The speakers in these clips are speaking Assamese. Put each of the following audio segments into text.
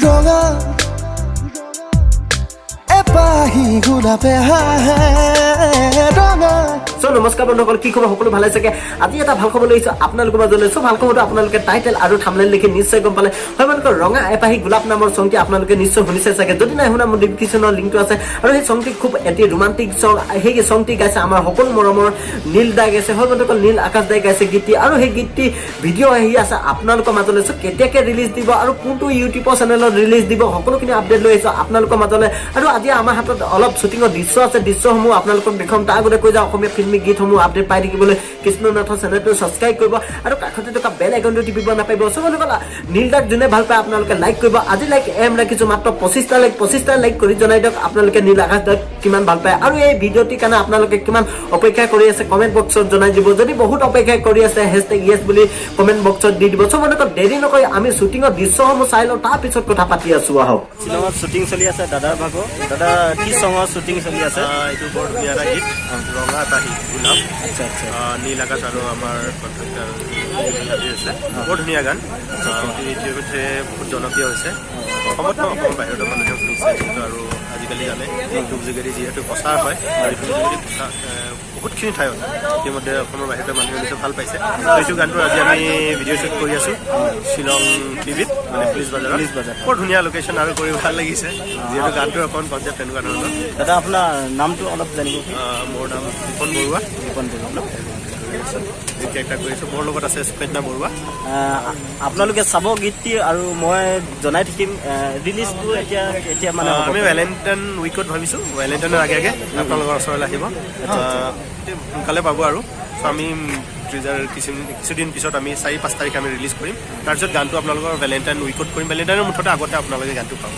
ৰঙা এপাহি গোলাপে হাঁহে ৰঙা। চ' নমস্কাৰ বন্ধুসকল, কি খবৰ? সকলো ভালে চাগে? আজি এটা ভাল খবৰ লৈ আহিছোঁ আপোনালোকৰ মাজলৈ। চ' ভাল খবৰটো আপোনালোকে টাইটেল আৰু থাম্বনেইল দেখি নিশ্চয় গম পালে। হয় বন্ধুসকল, ৰঙা এপাহি গোলাপ নামৰ চংটি আপোনালোকে নিশ্চয় শুনিছে চাগে। যদি নাই শুনা, মোৰ ডিছক্ৰিপশ্যনৰ লিংকটো আছে। আৰু সেই চংটি খুব এটি ৰোমান্টিক চং। সেই চংটি গাইছে আমাৰ সকলো মৰমৰ নীল দাই গাইছে। হয় বন্ধুসকল, নীল আকাশ দাই গাইছে গীতটি আৰু সেই গীতটি ভিডিঅ' আহি আছে আপোনালোকৰ মাজলৈ। চ' কেতিয়াকে ৰিলিজ দিব আৰু কোনটো ইউটিউবৰ চেনেলত ৰিলিজ দিব, সকলোখিনি আপডেট লৈ আহিছোঁ আপোনালোকৰ মাজলৈ। আৰু আজি আমাৰ হাতত অলপ শ্বুটিঙৰ দৃশ্য আছে, দৃশ্যসমূহ আপোনালোকক দেখুৱাম। তাৰ আগতে কৈ যাওঁ, অসমীয়া ফিল্মি গীতসমূহ আপডেট পাই থাকিবলৈ কৃষ্ণ নাথৰ চেনেলটো ছাবস্ক্ৰাইব কৰিব আৰু কাষতে থকা বেল আইকনটো টিপিব নাপাহৰিব। চ' বন্ধুসকল, নীল দাক যোনে ভাল পায় আপোনালোকে লাইক কৰিব। আজি লাইক এম ৰাখিছোঁ মাত্ৰ 25টা লাইক। 25টা লাইক কৰি জনাই দিয়ক আপোনালোকে নীল আকাশ দাক কিমান ভাল পায় আৰু এই ভিডিঅ'টিৰ কাৰণে আপোনালোকে কিমান অপেক্ষা কৰি আছে, কমেণ্ট বক্সত জনাই দিব। যদি বহুত অপেক্ষা কৰি আছে, #য়েছ বুলি কমেণ্ট বক্সত দি দিব। চ' বন্ধুসকল, দেৰি নকৰি আমি শ্বুটিঙৰ দৃশ্যসমূহ চাই লওঁ, তাৰপিছত কথা পাতি আছোঁ। আহক। শ্বিলঙত শ্বুটিং চলি আছে দাদাৰ ভাগৰ। দাদা, কি চঙৰ শ্বুটিং চলি আছে? এইটো বৰ ধুনীয়া এটা গীত, ৰঙা এপাহি গোলাপ। আচ্ছা আচ্ছা নীল আকাশ আৰু আমাৰ কণ্ঠশিল্পী হৈছে। বৰ ধুনীয়া গান। ইতিমধ্যে বহুত জনপ্ৰিয় হৈছে, অসমত নহয়, অসমৰ বাহিৰতো মানুহে শুনিছে যিহেতু। আৰু আজিকালি জানে, ইউটিউব যোগেদি যিহেতু প্ৰচাৰ হয়, ইউটিউব যোগেদি প্ৰচাৰ বহুতখিনি ঠাইত ইতিমধ্যে অসমৰ বাহিৰতো মানুহে শুনিছে, ভাল পাইছে। তো এইটো গানটো আজি আমি ভিডিঅ' শ্বুট কৰি আছোঁ শ্বিলং টিভিত, মানে পুলিচ বজাৰত। পুলিচ বজাৰ। বৰ ধুনীয়া লোকেশ্যন আৰু কৰি ভাল লাগিছে, যিহেতু গানটোৰ অকণ কনচেপ্ট তেনেকুৱা ধৰণৰ। দাদা, আপোনাৰ নামটো অলপ জানিব পাৰিম? মোৰ নাম ৰিপন বৰুৱা। ৰিপন বৰুৱা ন? কেৰেক্টাৰ কৰিছোঁ। মোৰ লগত আছে সুকন্যা বৰুৱা। আপোনালোকে চাব গীতটি আৰু মই জনাই থাকিম। ৰিলিজটো এতিয়া এতিয়া মানে হ'ব? আমি ভেলেণ্টাইন উইকত ভাবিছোঁ, ভেলেণ্টাইনৰ আগে আগে আপোনালোকৰ ওচৰলৈ আহিব। সোনকালে পাব। আৰু চ' আমি টিজাৰ কিছু কিছুদিন পিছত আমি 4-5 তাৰিখে আমি ৰিলিজ কৰিম। তাৰপিছত গানটো আপোনালোকৰ ভেলেণ্টাইন উইকত কৰিম। ভেলেণ্টাইনৰ মুঠতে আগতে আপোনালোকে গানটো পাব।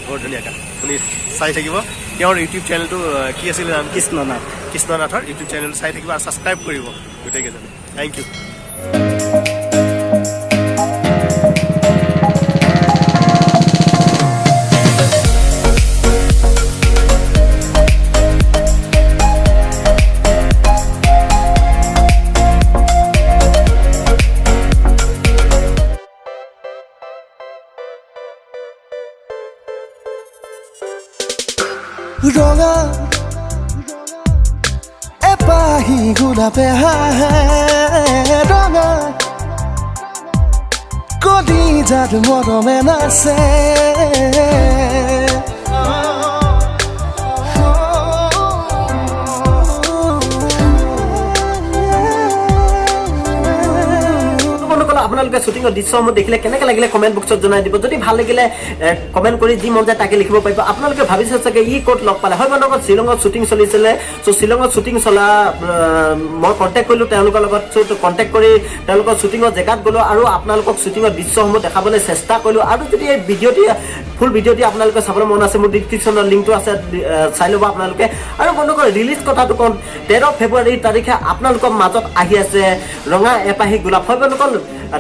বৰ ধুনীয়া গান, শুনি চাই থাকিব। তেওঁৰ ইউটিউব চেনেলটো কি আছিলে নাম? কৃষ্ণনাথ। কৃষ্ণনাথৰ ইউটিউব চেনেল চাই থাকিব আৰু ছাবস্ক্ৰাইব কৰিব গোটেইকেইজনে। Thank U. ৰঙা এপাহি গোলাপে হাঁহে ৰঙা কলিজাত মৰমে নাচে। বন্ধুসকল, আপোনালোকে শ্বুটিঙৰ দৃশ্যসমূহ দেখিলে, কেনেকৈ লাগিলে কমেণ্ট বক্সত জনাই দিব। যদি ভাল লাগিলে কমেণ্ট কৰি যি মন যায় তাকে লিখিব পাৰিব। আপোনালোকে ভাবিছে চাগে ই ক'ত লগ পালে। হয় বন্ধুসকল, শ্বিলঙত শ্বুটিং চলিছিলে। চ' শ্বিলঙত শ্বুটিং চলা মই কণ্টেক্ট কৰিলোঁ তেওঁলোকৰ লগত। চ' কণ্টেক্ট কৰি তেওঁলোকৰ শ্বুটিঙৰ জেগাত গ'লোঁ আৰু আপোনালোকক শ্বুটিঙৰ দৃশ্যসমূহ দেখাবলৈ চেষ্টা কৰিলোঁ। আৰু যদি এই ভিডিঅ'টি, ফুল ভিডিঅ'টি আপোনালোকে চাবলৈ মন আছে, মোৰ ডিছক্ৰিপশ্যনৰ লিংকটো আছে, চাই ল'ব আপোনালোকে। আৰু বন্ধুসকল, ৰিলিজ কথাটো কওঁ, 13 ফেব্ৰুৱাৰী তাৰিখে আপোনালোকৰ মাজত আহি আছে ৰঙা এপাহি গোলাপ। হয় বন্ধুসকল,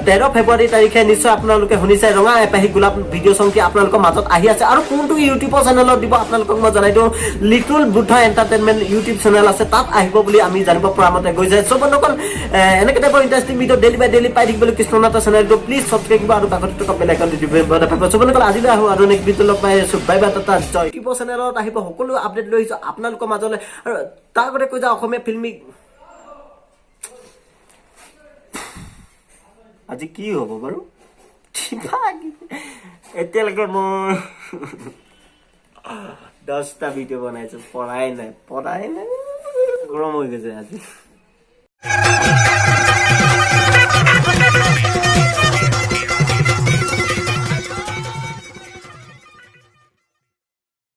13 ফেব্ৰুৱাৰী তাৰিখে নিশ্চয় আপোনালোকে শুনিছে, ৰঙা এপাহি গোলাপ ভিডিঅ' চংটি আপোনালোকৰ মাজত আহি আছে। আৰু কোনটো ইউটিউবৰ চেনেলত দিব আপোনালোকক মই জনাই দিওঁ, little Buddha entertainment YouTube channel আছে, তাত আহিব বুলি আমি জানিব পৰা মতে গৈছে। চ' বন্ধুসকল, এনেকৈ টাইপৰ ইণ্টাৰেষ্টিং ভিডিঅ' ডেইলি বাই ডেইলি পাই থাকিবলৈ কৃষ্ণনাথৰ চেনেলটো প্লিজ ছাবস্ক্ৰাইব কৰিব আৰু কাষতে থকা বেল আইকনটো টিপিব নাপাহৰিব। চ' বন্ধুসকল, আজিলৈ আহোঁ আৰু নেক্সট ভিডিঅ' লগ পাই আছোঁ। বাই বাই, টাটা, জয়। ইউটিউবৰ চেনেলত আহিব, সকলো আপডেট লৈ আহিছোঁ আপোনালোকৰ মাজলৈ। আৰু তাৰ আগতে কৈ যাওঁ, অসমীয়া ফিল্মি আজি কি হ'ব বাৰু, কিবা এতিয়ালৈকে মই 10টা ভিডিঅ' বনাইছো, পঢ়াই নাই, পঢ়াই নাই। গৰম হৈ গৈছে আজি।